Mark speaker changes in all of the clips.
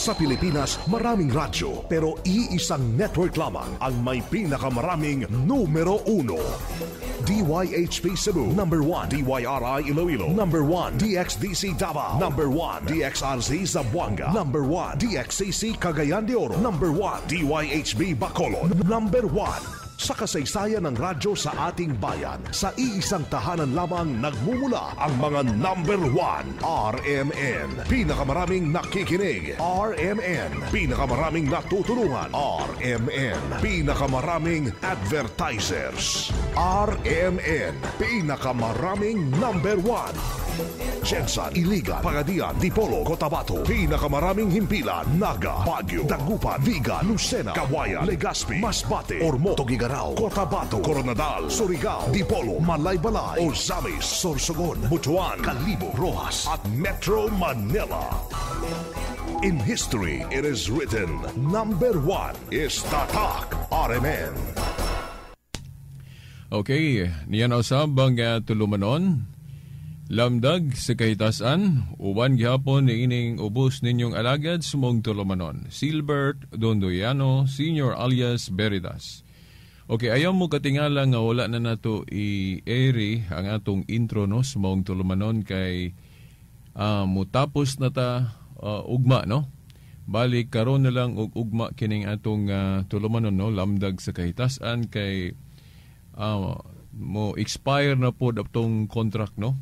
Speaker 1: Sa Pilipinas, maraming radyo, pero iisang network lamang ang may pinakamaraming numero uno. DYHP Cebu, number 1. DYRI Iloilo, number 1. DXDC Davao, number 1. DXRZ Zamboanga, number 1. DXCC Cagayan de Oro, number 1. DYHB Bacolod, number 1. Sa kasaysayan ng radyo sa ating bayan, sa iisang tahanan lamang nagmumula ang mga number 1. RMN. Pinakamaraming nakikinig. RMN. Pinakamaraming natutulungan. RMN. Pinakamaraming advertisers. RMN. Pinakamaraming number 1. Jensan, Iligan, Pagadian, Dipolog, Cotabato. Pinakamaraming himpilan, Naga, Baguio, Dagupan, Vigan, Lucena, Kawayan, Legazpi, Masbate, Ormoc, Tuguegarao, Cotabato, Koronadal, Surigao, Dipolog, Malaybalay, Ozamiz, Sorsogon, Butuan, Kalibo, Roxas, at Metro Manila. In history, it is written, number 1 is Tatak RMN.
Speaker 2: Okay, niya na usab ang tulumanon. Lamdag sa kahitasan, uban gihapon ni ining ubos ninyong alagad sumong tulumanon. Silbert Dondoyano, Senior alias Veritas. Okay, ayaw mo katingala nga wala na nato i-airy ang atong intro, no, sumong tulumanon kay mutapos na ta ugma, no? Balik karon na lang og ugma kining atong tulumanon, no, Lamdag sa Kahitasan, kay mo expire na pod atong contract, no?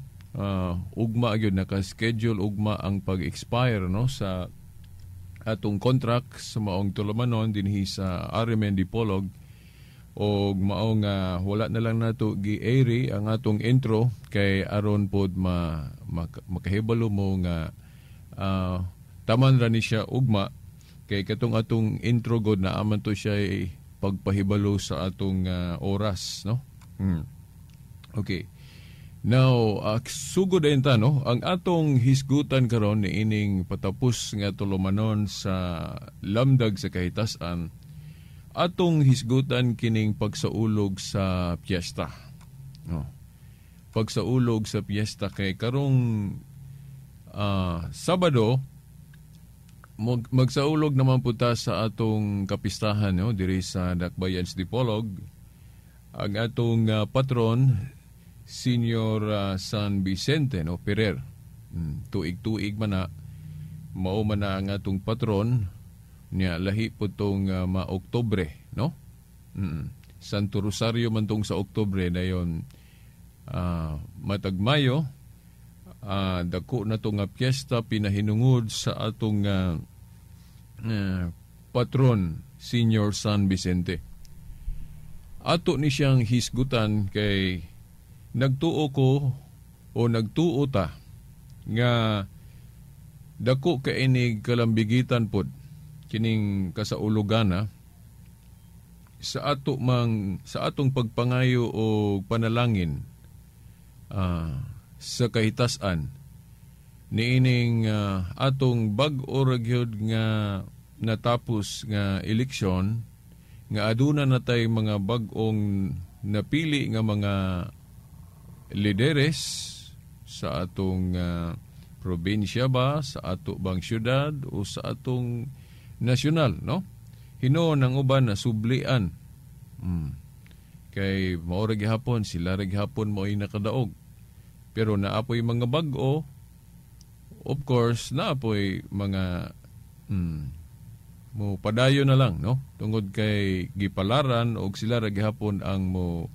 Speaker 2: Ugma gyud naka-schedule ugma ang pag-expire, no, sa atong contract sa maong tulumanon dinhi sa RMN Dipolog og mao nga wala na lang nato gi-airy ang atong intro kay aron pod makahibalo mo nga taman ra ni siya ugma kay katong atong intro god na aman to siya pagpahibalo sa atong oras, no. Okay. Now, sugod ayon ta, no, ang atong hisgutan karon ni ining patapos nga tulumanon sa Lamdag sa Kahitasan, atong hisgutan kining pagsaulog sa piyesta. No. Pagsaulog sa piyesta kay karong Sabado magsaulog naman po ta sa atong kapistahan, no, diri sa Dakbayan sa Dipolog. Ang atong patron, Senior San Vicente, no, Ferrer. Tuig-tuig man na mao man na ang atong patron niya, lahi po tong ma-Oktobre, no? Santo Rosario man tong sa Oktobre, dayon matag Mayo dako na to nga piyesta pinahinungod sa atong patron Senior San Vicente. Ato ni siyang hisgutan kay nagtuo ko o nagtuo ta nga dako kainig kalambigitan pod kining kasaulogana sa ato mang sa atong pagpangayo o panalangin sa kahitasan niining atong bag-o ra gyud nga natapos nga eleksyon nga aduna natay mga bag-ong napili nga mga lideres sa atong probinsya ba, sa ato bang syudad o sa atong nasyonal, no? Hinuon ang uban na sublian. Kay mao ra gihapon, sila ra gihapon mo'y nakadaog. Pero naapoy mga bag-o, of course, naapoy mga mo padayon na lang, no? Tungod kay gipalaran og sila ra gihapon ang mo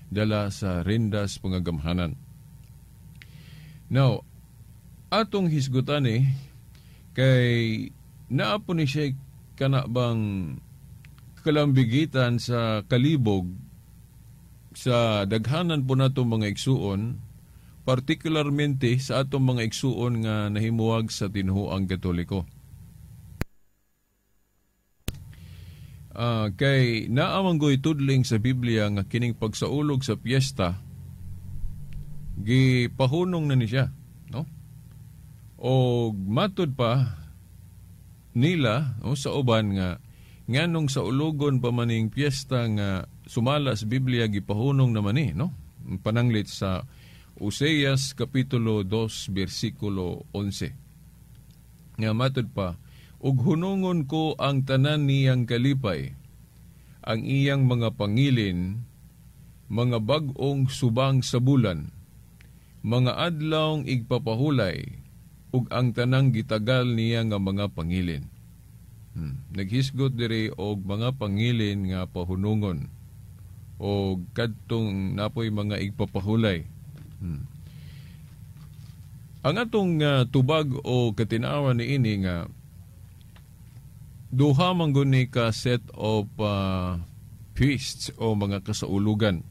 Speaker 2: dala sa rindas pangagamhanan. Now, atong hisgutan kay naapo ni siya kana bang kalambigitan sa kalibog sa daghanan po nato mga igsuon, partikularmente sa atong mga igsuon nga nahimuwag sa tinuoang Katoliko. Kay naamanggoy tudling sa Biblia nga kining pagsaulog sa piyesta gipahunong na ni siya, no? O matud pa nila, no, sa uban nga nganong sa ulogon pa maning piyesta nga sumala sa Biblia gipahunong naman ni, no? Pananglit sa Oseas kapitulo 2 bersikulo 11. Nga matud pa Ug hunungon ko ang tanan niyang kalipay, ang iyang mga pangilin, mga bag-ong subang sa bulan, mga adlawng igpapahulay, ug ang tanang gitagal niya nga mga pangilin. Naghisgot diri og mga pangilin nga pahunungon o kadtong napoy mga igpapahulay. Ang atong tubag o katinawan niini nga duha man gud ni ka set of feasts o mga kasaulugan.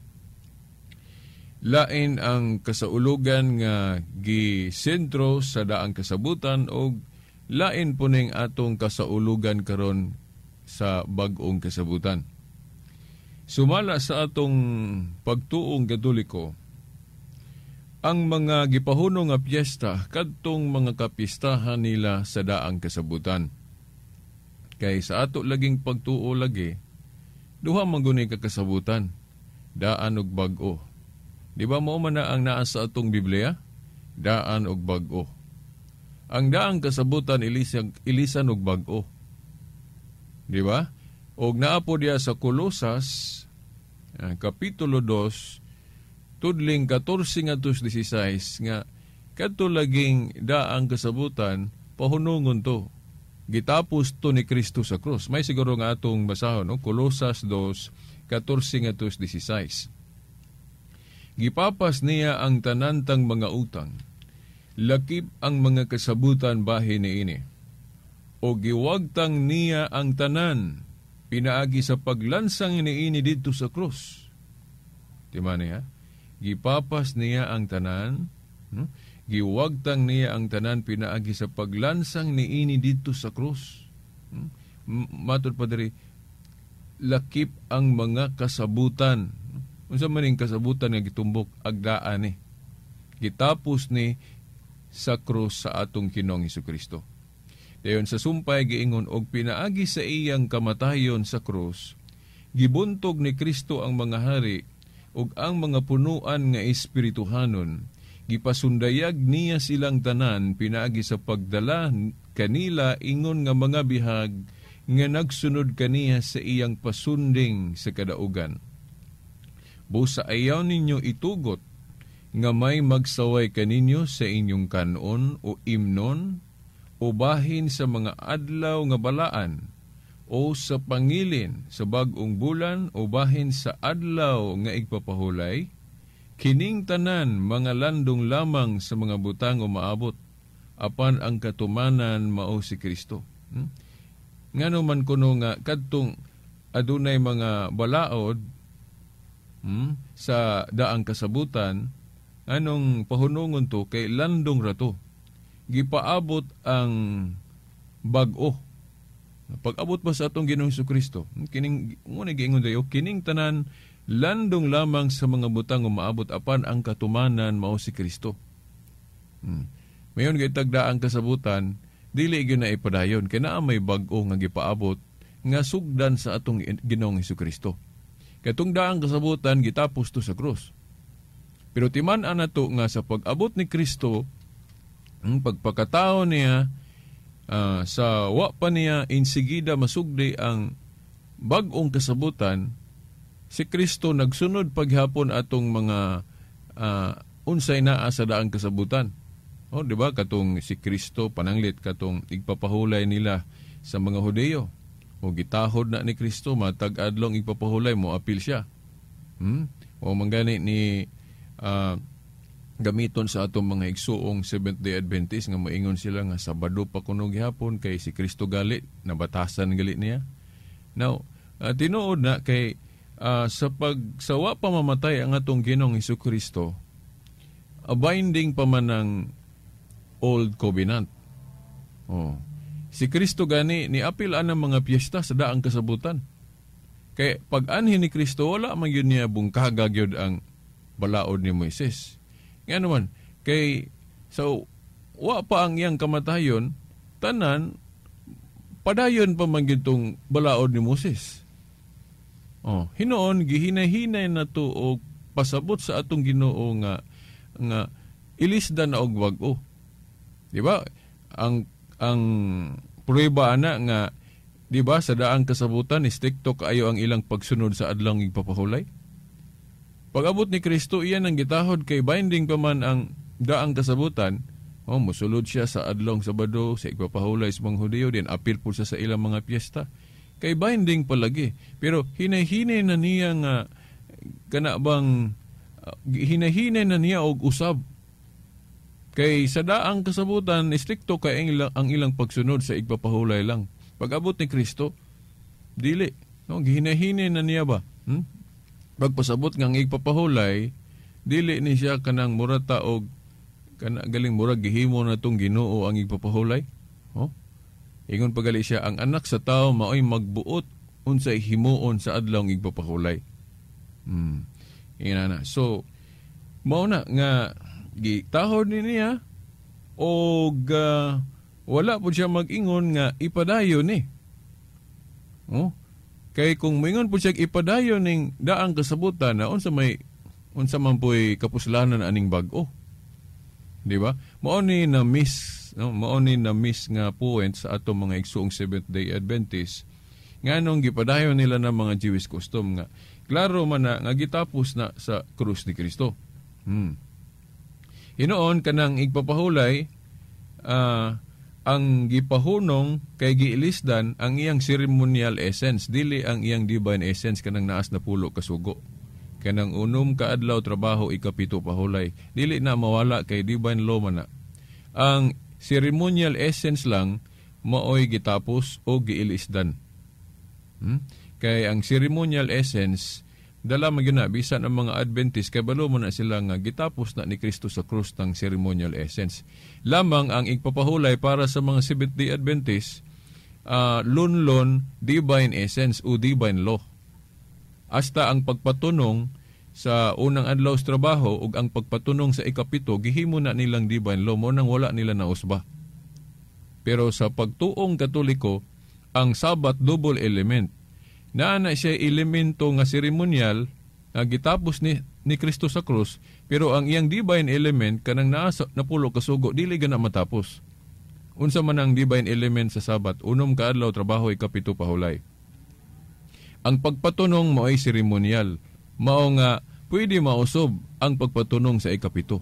Speaker 2: Lain ang kasaulugan nga gisentro sa daang kasabutan og lain po ning atong kasaulugan karon sa bag-ong kasabutan. Sumala sa atong pagtuong Katoliko, ang mga gipahunong nga piyesta kadtong mga kapistahan nila sa daang kasabutan. Kay sa ato laging pagtuo lagi, duha man gud ni ka kasabutan, daan ug bag-o. Di ba mao man na ang naa sa atong Biblia? Daan ug bag-o. Ang daang kasabutan ilisan og bag-o. Di ba? Og naa po diya sa Kolosas, Kapitulo 2, tudling 14 ngadto 16 nga kadto laging daang kasabutan pahunungon to. Gitapos to ni Kristo sa krus. May siguro nga atong basahon, no? Kolosas 2, 14 ngadto 16. Gipapas niya ang tanantang mga utang, lakip ang mga kasabutan bahin niini. O giwagtang niya ang tanan, pinaagi sa paglansang niini didto sa krus. Tima niya? Gipapas niya ang tanan, no? Giwagtang niya ang tanan pinaagi sa paglansang niini didto sa krus. Matod pa diri, lakip ang mga kasabutan. Unsa man ning kasabutan nga gitumbok agdaan ni. Gitapos ni sa krus sa atong Ginoong Hesukristo. Dayon sa sumpay giingon og pinaagi sa iyang kamatayon sa krus, gibuntog ni Kristo ang mga hari ug ang mga punuan nga espirituhanon. Gipasundayag niya silang tanan pinaagi sa pagdala kanila ingon nga mga bihag nga nagsunod kaniya sa iyang pasunding sa kadaugan. Busa ayaw ninyo itugot nga may magsaway kaninyo sa inyong kanon o imnon o bahin sa mga adlaw nga balaan o sa pangilin sa bag-ong bulan o bahin sa adlaw nga igpapahulay, kining tanan mga landong lamang sa mga butang umaabot, apan ang katumanan mao si Kristo. Ngano man kuno nga kadtong adunay mga balaod sa daang kasabutan, anong pahunungon to kay landong rato. Gipaabot ang bag-o. Pag-abot pa sa atong Ginoong Hesukristo, kining ngunay giingon dayo, kining tanan landong lamang sa mga butang umaabot apan ang katumanan mao si Kristo. Mayon gaytag daang kasabutan, dili gyud na ipadayon kay naa may bag-o nga gipaabot nga sugdan sa atong Ginoong Hesukristo. Katong daang kasabutan gitapos to sa krus. Pero timan-an nato nga sa pag-abot ni Kristo, ang pagpakatao niya, sa wa pa niya insigida masugdi ang bag-ong kasabutan, si Kristo nagsunod paghapon atong mga unsay naa sa daang kasabutan. O, di ba? Katong si Kristo pananglit katong igpapahulay nila sa mga Hudeyo. O gitahod na ni Kristo matag adlong igpapahulay mo apil siya. O manggani ni gamiton sa atong mga igsuong Seventh-day Adventist nga moingon sila nga Sabado pa kuno gihapon kay si Kristo gali nabatasan gali niya. Now, tinuod na kay sa pagsawa pa mamatay ang atong Ginoong Hesukristo, a binding pa man ang Old Covenant. Oh. Si Kristo gani niapil ang mga piyesta sa daang kasabutan. Kay pag-anhin ni Kristo wala man gyud niya bungkaga gyud ang balaod ni Moises. Nga naman kay so wa pa ang iyang kamatayon, tanan padayon pa man gyud tong balaod ni Moses. Oh, hinuon gihinay-hinay na to og pasabot sa atong Ginoo nga nga ilisdan na og bag-o. Di ba? Ang Prueba ana nga di ba sa daang kasabutan istrikto kaayo ang ilang pagsunod sa adlawng igpapahulay. Pag-abot ni Kristo, iyan ang gitahod kay binding pa man ang daang kasabutan. Oh, musulod siya sa adlawng Sabado sa igpapahulay sa mga Hudiyo, din apil po siya sa ilang mga piyesta. Kay binding palagi. Pero hinay-hinay na niya nga kana bang hinay-hinay na niya og usab. Kay sa daang kasabutan, istrikto kay ang ilang pagsunod sa igpapahulay lang. Pag-abot ni Kristo, dili. No, gihinay-hinay na niya ba? Pagpasabot nga ang igpapahulay, dili ni siya kanang murata og kana galing murag gihimo na tong Ginoo ang igpapahulay. Oh? Ingon pagali siya, ang anak sa tao maoy magbuot unsay himuon sa adlawng igpapahulay. Ingana na. So, mao na nga gitahod ni niya og wala po siya mag-ingon nga ipadayon ni. Oh? Kay kung moingon po siya ipadayon ning daang kasabutan na unsa may unsa man po'y kapuslanan aning bag-o. Di ba? Mao ni na miss, no? Mao ni na miss nga point sa atong mga igsuong Seventh Day Adventist. Nganong gipadayon nila ng mga Jewish custom nga klaro man na nga gitapos na sa krus ni Kristo. Hinoon kanang igpapahulay, ang gipahunong kay giilisdan ang iyang ceremonial essence, dili ang iyang divine essence kanang naas na pulo kasugo. Kanang unom ka adlaw trabaho, ikapito pahulay. Dili na mawala kay divine law man na. Ang ceremonial essence lang maoy gitapos o giilisdan. Kay ang ceremonial essence dala man gyud na bisan ang mga Adventist kay balo man na sila nga gitapos na ni Kristo sa krus ng ceremonial essence. Lamang ang igpapahulay para sa mga Seventh Day Adventist, lunlon divine essence o divine law. Hasta ang pagpatunong sa unang adlaw sa trabaho ug ang pagpatunong sa ikapito gihimo na nilang divine law, mo nang wala nila nausba. Pero sa pagtuong Katoliko, ang Sabat double element. Naa na siya elemento nga seremonial nga gitapos ni Kristo sa krus, pero ang iyang divine element kanang naa sa napulo kasugo dili gana matapos. Unsa man ang divine element sa Sabat? Unom ka adlaw trabaho, ikapito pahulay. Ang pagpatunong mao'y seremonial. Mao nga pwede mausab ang pagpatunong sa ikapito.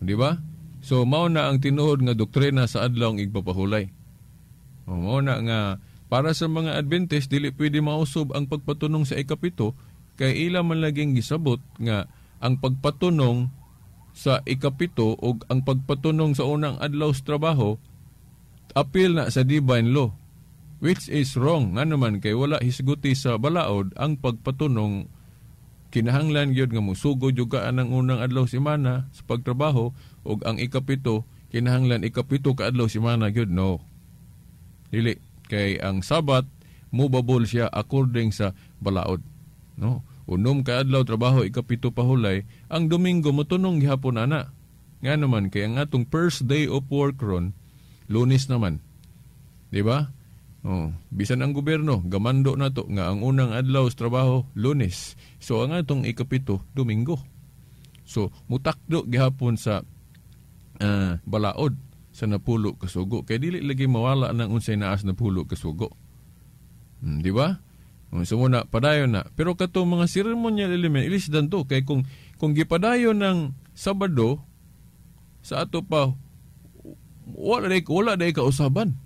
Speaker 2: Di ba? So mao na ang tinuod nga doktrina sa adlawng igpapahulay. O, mao na nga para sa mga Adventist dili pwede mausab ang pagpatunong sa ikapito kay ila man laging gisabot nga ang pagpatunong sa ikapito ug ang pagpatunong sa unang adlaw sa trabaho apil na sa divine law, which is wrong. Ngano man kay wala hisguti sa balaod ang pagpatunong. Kinahanglan gyud nga mosugod gyud ka anang unang adlaw semana sa pagtrabaho ug ang ikapito kinahanglan ikapito ka adlaw semana gyud. No, dili, kay ang Sabat mobabol siya according sa balaod. No, unom ka adlaw trabaho, ikapito pahulay. Ang Domingo motunong gihapon ana. Ngano man kay ang atong first day of work ron Lunes naman. Di ba? Oh, bisan ang gobyerno gamando nato nga ang unang adlaw sa trabaho Lunes. So ang atong ikapito Domingo. So mutakdo gihapon sa balaod sa napulo kasugo kay dili lagi mawala nang unsay naas napulo kasugo. Di ba? So muna padayon na. Pero kato mga ceremonial element ilisdan to kay kung gipadayon ng Sabado sa ato pa wala day kausaban.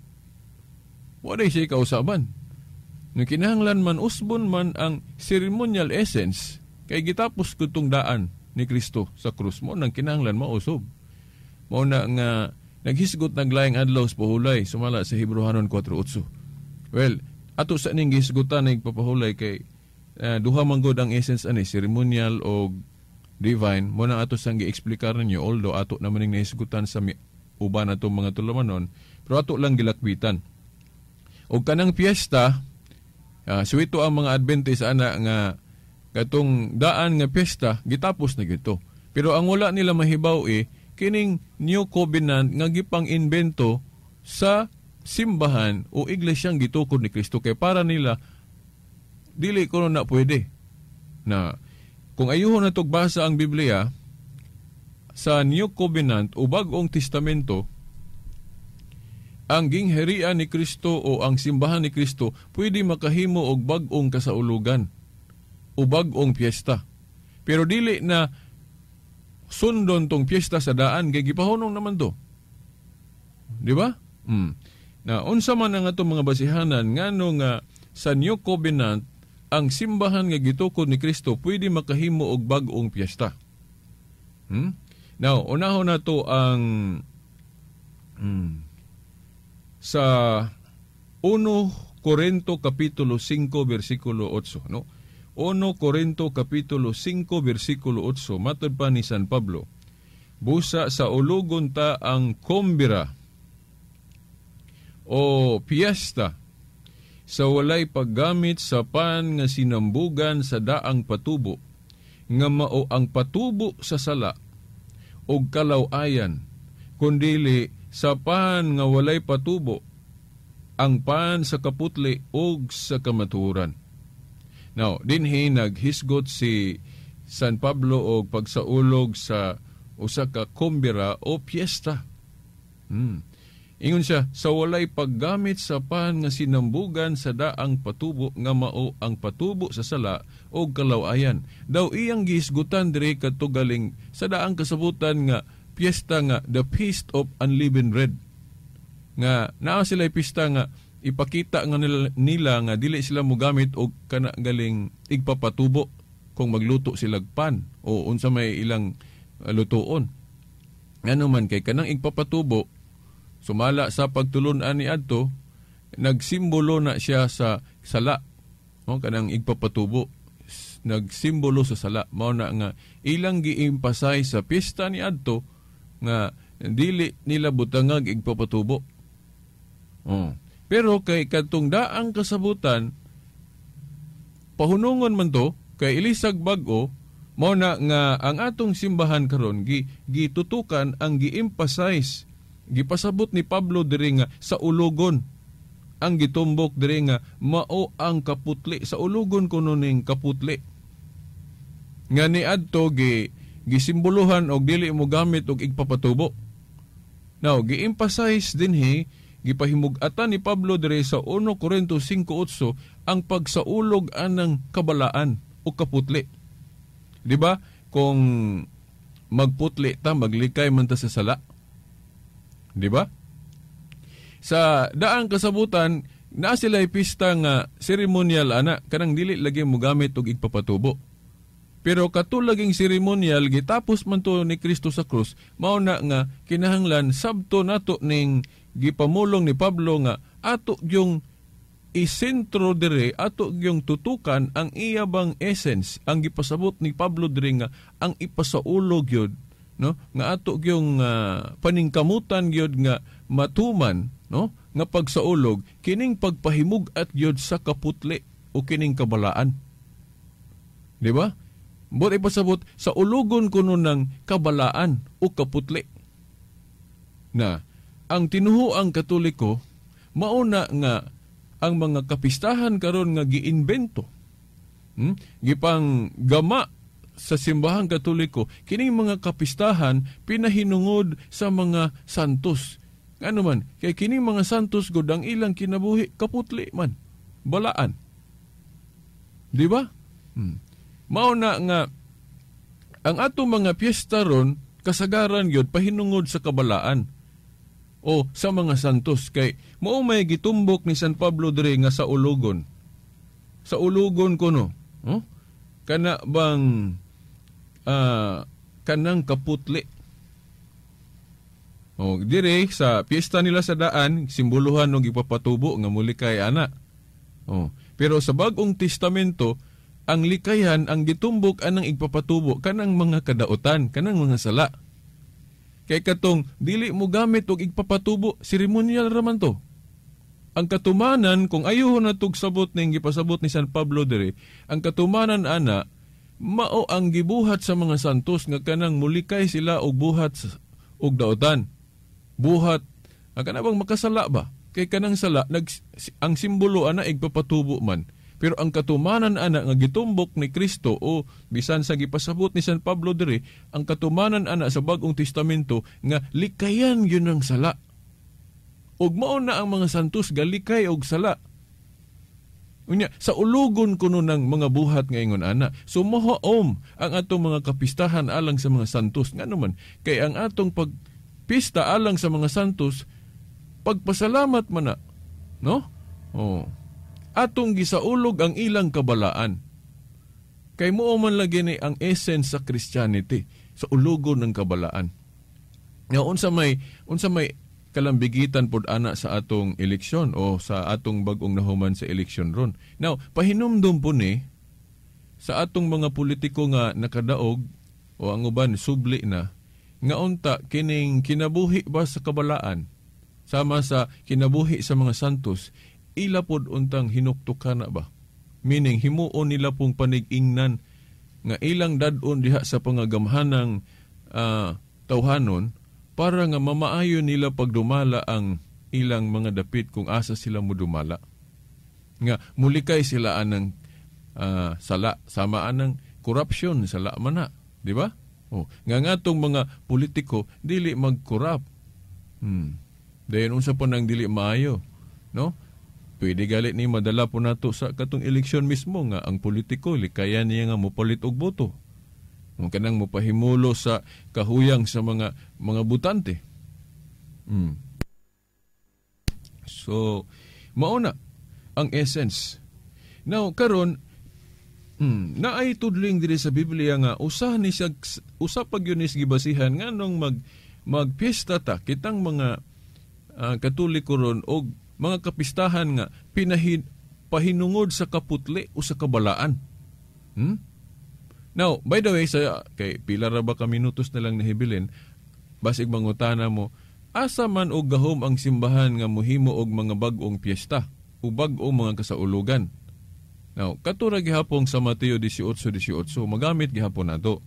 Speaker 2: Wala day siya kausaban. Nung kinahanglan man usbon man ang ceremonial essence kay gitapos kutong daan ni Kristo sa krus mo nang kinahanglan mausab. Mao na nga naghisgot naglaing adlaw sa pahulay sumala sa Hebreohanon 4:8. Well, ato sa ning gisgutan ning pagpapahulay kay duha man gud ang essence ani, ceremonial o divine. Mo na ato sang gi-eksplikar ninyo, although ato naman ning nahisgutan sa uban atong mga tulumanon, pero ato lang gilakbitan. Og kanang piyesta, suwito ang mga Adventist ana nga katong daan nga piyesta gitapos na gito. Pero ang wala nila mahibaw kining New Covenant nga gipang-invento sa simbahan o iglesyang gitukod ni Kristo kay para nila dili kuno na pwede. Na kung ayuhon na basa ang Biblia sa New Covenant o Bagong Testamento, Ang gingharian ni Kristo o ang simbahan ni Kristo pwede makahimo og bag-ong kasaulugan o bag-ong piyesta. Pero dili na sundon tong piyesta sa daan kay gipahunong naman to. Di ba? Na unsa man ang atong mga basihanan ngano nga sa New Covenant ang simbahan nga gitukod ni Kristo pwede makahimo og bag-ong piyesta. Now, unahon na to ang sa 1 Corinto kapitulo 5 bersikulo 8, no? 1 Corinto kapitulo 5 bersikulo 8, matod pa ni San Pablo, busa sa ulugon ta ang kombira o piyesta sa walay paggamit sa pan nga sinambugan sa daang patubo, nga mao ang patubo sa sala og kalaw-ayan, kundili sa pan nga walay patubo, ang pan sa kaputli og sa kamatuoran. Now, dinhi naghisgot si San Pablo og pagsaulog sa usa ka kumbira o piyesta. Ingon siya, sa walay paggamit sa pan nga sinambugan sa daang patubo nga mao ang patubo sa sala o kalawayan. Daw iyang gihisgutan diri kadto galing sa daang kasabutan nga piyesta nga the Feast of Unleavened Bread. Nga naa sila pista nga ipakita nga nila nga dili sila mogamit og kana galing igpapatubo kung magluto sila pan o unsa may ilang lutuon. Ngano man kay kanang igpapatubo sumala sa pagtulun-an ni adto, nagsimbolo na siya sa sala. No, kanang igpapatubo nagsimbolo sa sala. Mao na nga ilang giimpasay sa piyesta ni adto nga dili nila butangag igpapatubo. Oh. Pero kay kadtong daang kasabutan pahunungon man to kay ilisag bag-o, mao na nga ang atong simbahan karon gitutukan ang gi-emphasize, gipasabot ni Pablo diri nga sa ulugon ang gitumbok diri nga mao ang kaputli, sa ulugon kuno ning kaputli nga niadto gisimboluhan og dili mo gamit og igpapatubo. Now, gi-emphasize dinhi, gipahimug-atan ni Pablo diri sa 1 Corinto 5:8 ang pagsaulog anang kabalaan o kaputli. Di ba? Kung magputli ta, maglikay man ta sa sala. Di ba? Sa daang kasabutan, naa sila pista nga seremonial ana, kanang dili lagi mo gamit og igpapatubo. Pero katulaging seremonial gitapos man to ni Kristo sa krus, mao na nga kinahanglan sabto nato ning gipamulong ni Pablo nga ato yung isentro dire, ato yung tutukan ang iya bang essence, ang gipasabot ni Pablo dire nga ang ipasaulog yun, no? Nga ato yung paningkamutan gyud nga matuman, no? Nga pagsaulog kining pagpahimug-at gyud sa kaputli o kining kabalaan. Di ba? But ipasabot sa ulugon kuno ng kabalaan o kaputli. Na ang tinuhuang Katoliko mauna nga ang mga kapistahan karon nga giimbento, gipang gama sa simbahang Katoliko, kining mga kapistahan pinahinungod sa mga santos. Ano man, kay kining mga santos gud ang ilang kinabuhi kaputli man, balaan. Di ba? Mao na nga ang atong mga piyesta ron kasagaran gyud pahinungod sa kabalaan o sa mga santos, kay mao may gitumbok ni San Pablo diri nga sa ulugon. Sa ulugon kuno, oh? Kana bang kanang kaputli. O dire sa piyesta nila sa daan simboluhan og ipapatubo nga mulikay ana. O, pero sa Bagong Testamento ang likayan ang gitumbok anang igpapatubo kanang mga kadautan, kanang mga sala. Kay katong dili mo gamit og igpapatubo, seremonial ra man to. Ang katumanan, kung ayuhon na tugsabot ning gipasabot ni San Pablo diri, ang katumanan ana mao ang gibuhat sa mga santos nga kanang mulikay sila og buhat og daotan. Buhat ang kanabang makasala ba? Kay kanang sala ang simbolo ana igpapatubo man. Pero ang katumanan ana nga gitumbok ni Kristo o bisan sa gipasabot ni San Pablo diri, ang katumanan ana sa Bagong Testamento nga likayan yun ang sala. Ug mao na ang mga santos galikay og sala. Unya, sa ulugon kuno ng mga buhat nga ingon ana. So mohaom ang atong mga kapistahan alang sa mga santos. Ngano man, kay ang atong pagpista alang sa mga santos, pagpasalamat man na, no? Oh. Atong gisaulog ang ilang kabalaan. Kay muo man lagi ni ang essence sa Christianity, sa ulugon ng kabalaan. Nga unsa may kalambigitan pod ana sa atong eleksyon o sa atong bag-ong nahuman sa eleksyon ron. Now, pahinumdum po ni sa atong mga politiko nga nakadaog o ang uban subli na nga unta kining kinabuhi ba sa kabalaan sama sa kinabuhi sa mga santos, ila pod untang hinuktukan na ba, meaning himuon nila pong panig-ingnan nga ilang dad-on diha sa pangagamhanang tawhanon para nga mamaayo nila pagdumala ang ilang mga dapit kung asa sila modumala. Nga mulikay sila anang sala, sama anang corruption, sala man na, di ba? Oh, nga ngatong mga politiko dili mag-corrupt. Dayon unsa pa nang dili maayo, no? Pwede gali ni madala po nato sa katong eleksyon mismo nga ang politiko likayan niya nga mopalit og boto. Kung kanang mopahimulo sa kahuyang sa mga butante. So, mauna ang essence. Now, karon naay tudling diri sa Biblia nga usa ni siya, usa pag yun is gibasihan nganong magpiesta ta kitang mga Katoliko ron og mga kapistahan nga pahinungod sa kaputli o sa kabalaan. Now, by the way, sa kay pila ra ba ka minutos na lang nahibilin, basig mangutana mo, asa man og gahom ang simbahan nga mohimo og mga bag-ong piyesta o bag-ong mga kasaulugan? Now, katura gihapon sa Mateo 18:18, magamit gihapon nato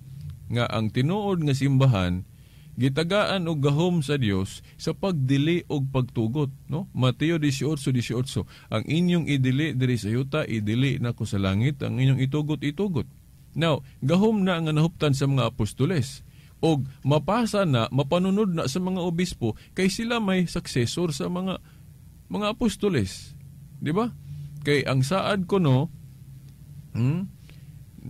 Speaker 2: nga ang tinuod nga simbahan gitagaan og gahom sa Dios sa pagdili og pagtugot, no? Mateo 18:18, ang inyong idili diri sa yuta, idili nako sa langit, ang inyong itugot, itugot. Now, gahom na nga nahuptan sa mga apostoles og mapasa na, mapanunod na sa mga obispo kay sila may successor sa mga apostoles. Di ba? Kay ang saad ko, no,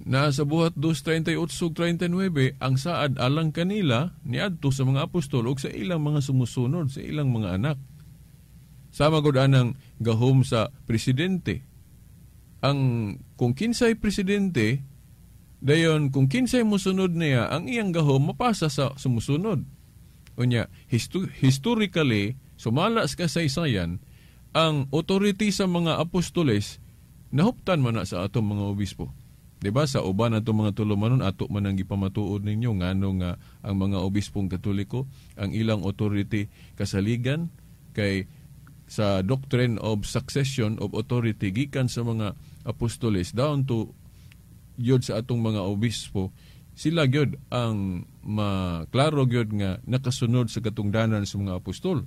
Speaker 2: nasa Buhat 2:38 ug 39, ang saad alang kanila niadto sa mga apostol ug sa ilang mga sumusunod, sa ilang mga anak. Sama gud anang gahom sa presidente. Ang kung kinsay presidente, dayon kung kinsay musunod niya, ang iyang gahom mapasa sa sumusunod. Unya, historically, sumala sa kasaysayan, ang authority sa mga apostoles nahuptan man na sa atong mga obispo. Diba? Sa uban atong mga tulumanon, ato man ang gipamatuod ninyo ngano nga ang mga obispong Katoliko, ang ilang authority kasaligan kay sa doctrine of succession of authority gikan sa mga apostoles down to yod sa atong mga obispo, sila gyud ang maklaro gyud nga nakasunod sa katungdanan sa mga apostol.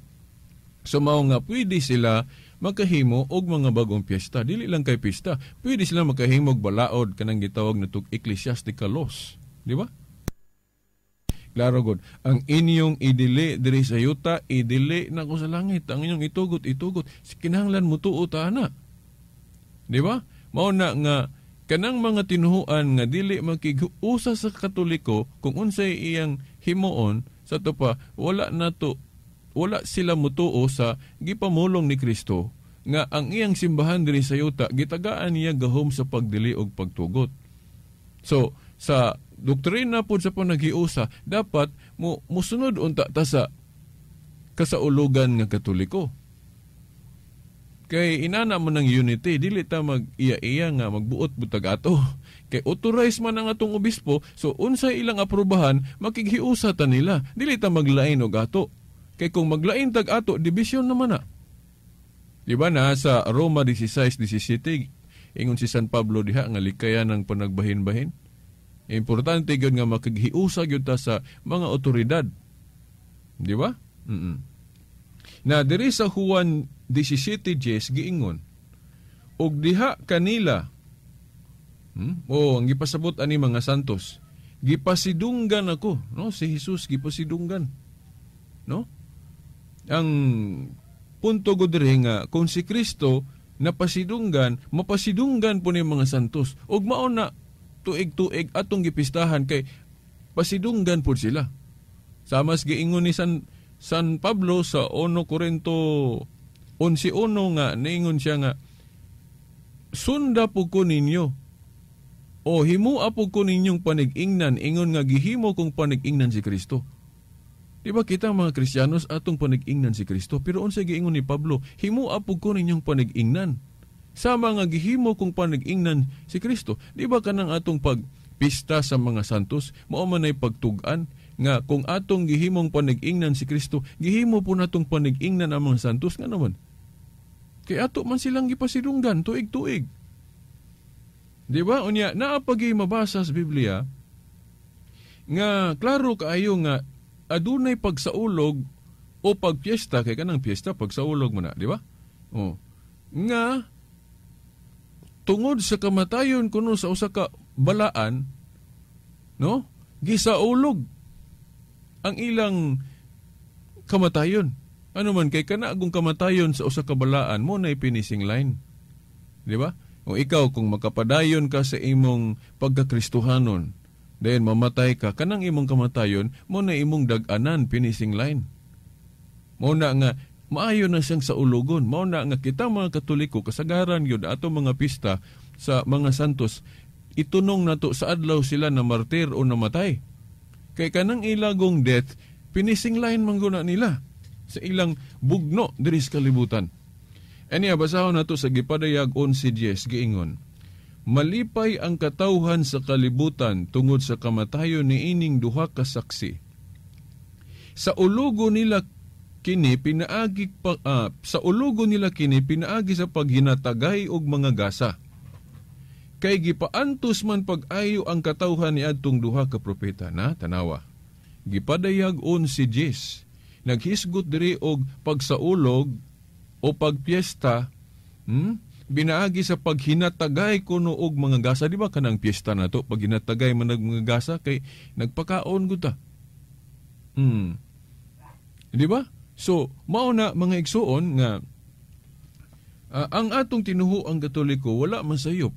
Speaker 2: So mao nga pwede sila makahimo og mga bagong piyesta. Dili lang kay piyesta, pwede sila makahimo og balaod kanang gitawag natog ecclesiastical laws, di ba? Klaro gud, ang inyong idili diri sa yuta, idili nako sa langit. Ang inyong itugot, itugot. Kinahanglan mo tuo ta ana. Di ba? Mao na nga kanang mga tinuhuan nga dili makig-usa sa Katoliko kung unsay iyang himuon sa to pa, wala na to, wala sila mutuo sa gipamulong ni Kristo nga ang iyang simbahan diri sa yuta gitagaan niya gahom sa pagdili og pagtugot. So sa doktrina pod sa panaghiusa, dapat mo musunod unta ta sa kasaulugan nga Katoliko. Kay inana mo ng unity, dili ta mag iya-iya nga magbuot butag ato. Kay authorized man ang atong obispo, so unsay ilang aprobahan, makighiusa ta nila. Dili ta maglain og ato. Kay kung maglain tag ato, division naman na. Di ba na sa Roma 16:17, ingon si San Pablo diha nga likayan ng panagbahin-bahin. Importante gyud nga makighiusa gyud ta sa mga otoridad. Di ba? Na diri sa Juan 17:10 giingon og diha kanila, o ang gipasabot ani mga santos, gipasidunggan ako, no? Si Jesus gipasidunggan, no? Ang punto ko diri nga kung si Kristo napasidunggan, mapasidunggan po ni mga santos. Ug mao na tuig-tuig atong gipistahan kay pasidunggan po sila. Samas giingon ni San Pablo sa 1 Corinto 11:1 nga niingon siya nga sunda po ko ninyo o himua po ko ninyong panig-ingnan ingon nga gihimo kong panig-ingnan si Kristo. Di ba kita mga Kristiyanos atong panig-ingnan si Kristo? Pero unsay giingon ni Pablo, himua po ko ninyong panig-ingnan. Sama nga gihimo kong panig-ingnan si Kristo. Di ba kanang atong pagpista sa mga santos, mao man ay pagtug-an nga kung atong gihimong panig-ingnan si Kristo, gihimo po natong panig-ingnan ang mga santos nga naman. Kay ato man silang gipasidunggan tuig-tuig. Di ba? Unya, naapagi mabasa sa Biblia nga klaro kaayo nga adunay pagsaulog o pagpiesta, kay kanang piyesta pagsaulog mo na, di ba? O, nga tungod sa kamatayon kuno sa usa ka balaan, no? Gisaulog ang ilang kamatayon. Ano man kay kanaagong kamatayon sa usa ka balaan mo na finishing line. Di ba? O ikaw kung makapadayon ka sa imong pagkakristohanon, then mamatay ka, kanang imong kamatayon mo na imong dag-anan, finishing line. Mo na nga maayo na siyang saulogon. Mao na nga kita mga Katoliko kasagaran gyud ato mga pista sa mga santos, itunong nato sa adlaw sila na martir o namatay. Kay kanang ilagong death, finishing line man guna nila sa ilang bugno diri sa kalibutan. Aniya, basahon nato sa Gipadayag 11:10 giingon, malipay ang katawhan sa kalibutan tungod sa kamatayon ni ining duha ka saksi. Sa ulugo nila kini pinaagi pa, sa ulugo nila kini pinaagi sa paghinatagay og mga gasa. Kay gipaantos man pag-ayo ang katawhan ni adtong duha ka propeta na tanawa. Gipadayag 11:10. Naghisgot diri og pagsaulog o pagpiesta, binaagi sa paghinatagay kuno og mga gasa. Di ba kanang piyesta nato paghinatagay man og mga gasa kay nagpakaon gud ta. Di ba? So, mao na mga igsuon nga ang atong tinuhuang Katoliko wala man sayop.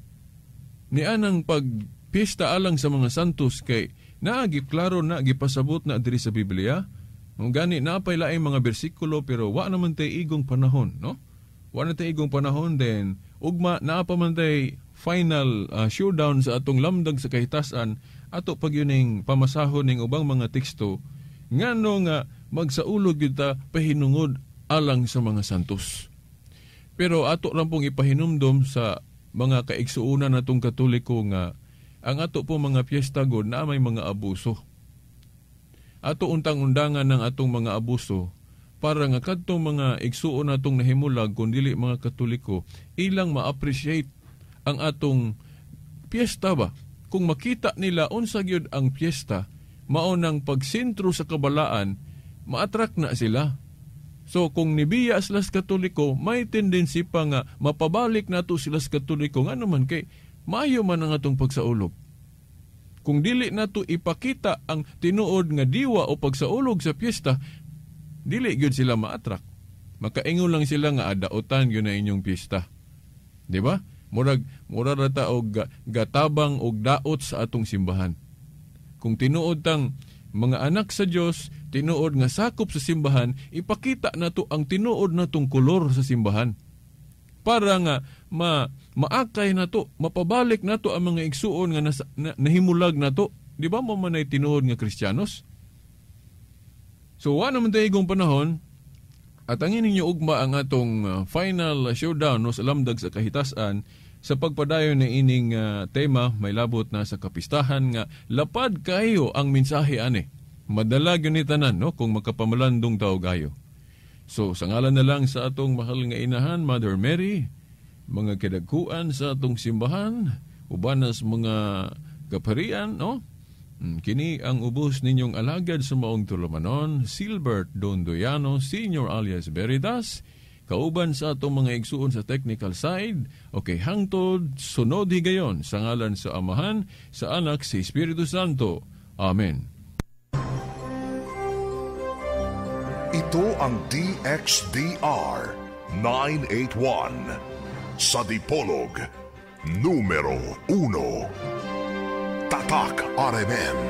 Speaker 2: Nianang pagpiyesta alang sa mga santos kay naagi klaro na gipasabot na diri sa Biblia. Ang gani naapay laing mga bersikulo pero wa naman tay igong panahon, no? Wa na tay igong panahon then ugma naa pa man tay final showdown sa atong lamdag sa kahitasan ato pag yuning pamasahon ning ubang mga teksto ngano nga magsaulog gyud ta pahinungod alang sa mga santos. Pero ato lang pong ipahinumdom sa mga kaigsuonan natong Katoliko nga ang ato po mga piyesta god na may mga abuso. Ato untang-undangan ng atong mga abuso para nga kadtong mga igsuon natong nahimulag kun dili mga Katoliko ilang ma-appreciate ang atong piyesta ba. Kung makita nila unsa gyud ang piyesta, mao nang pagsentro sa kabalaan, ma-attract na sila. So kung nibiya sila sa Katoliko, may tendency pa nga mapabalik nato sila sa Katoliko ngano man kay maayo man ang atong pagsaulog. Kung dili nato ipakita ang tinuod nga diwa o pagsaulog sa piyesta, dili gyud sila ma-attract. Makaingon lang sila nga adaotan gyud na inyong piyesta. Di ba? Murag mura ra ta og gatabang og daot sa atong simbahan. Kung tinuod tang mga anak sa Dios, tinuod nga sakop sa simbahan, ipakita nato ang tinuod natong kolor sa simbahan. Para nga maakay nato, mapabalik nato ang mga igsuon nga nahimulag nato. Di ba mo man ay tinuod nga Kristiyanos? So, wa naman tayo igong panahon, at ang ninyo ugma ang atong final showdown, no, sa lamdag sa kahitasan sa pagpadayon na ining tema may labot na sa kapistahan nga lapad kayo ang mensahe ani. Madala gyud ni tanan, no, kung makapamalandong tao gayo. So sa ngalan na lang sa atong mahal nga inahan, Mother Mary, mga kidagkuan sa atong simbahan, ubanas mga kaparian, no? Kini ang ubos ninyong alagad sa maong tulumanon, Silbert Dondoyano, Senior alias Veritas, kauban sa atong mga igsuon sa technical side. Okay, hangtod sunod higayon sa ngalan sa Amahan, sa Anak, sa Espiritu Santo. Amen.
Speaker 1: Ito Ito ang DXDR 981 sa Dipolog, numero 1. Tatak RMN.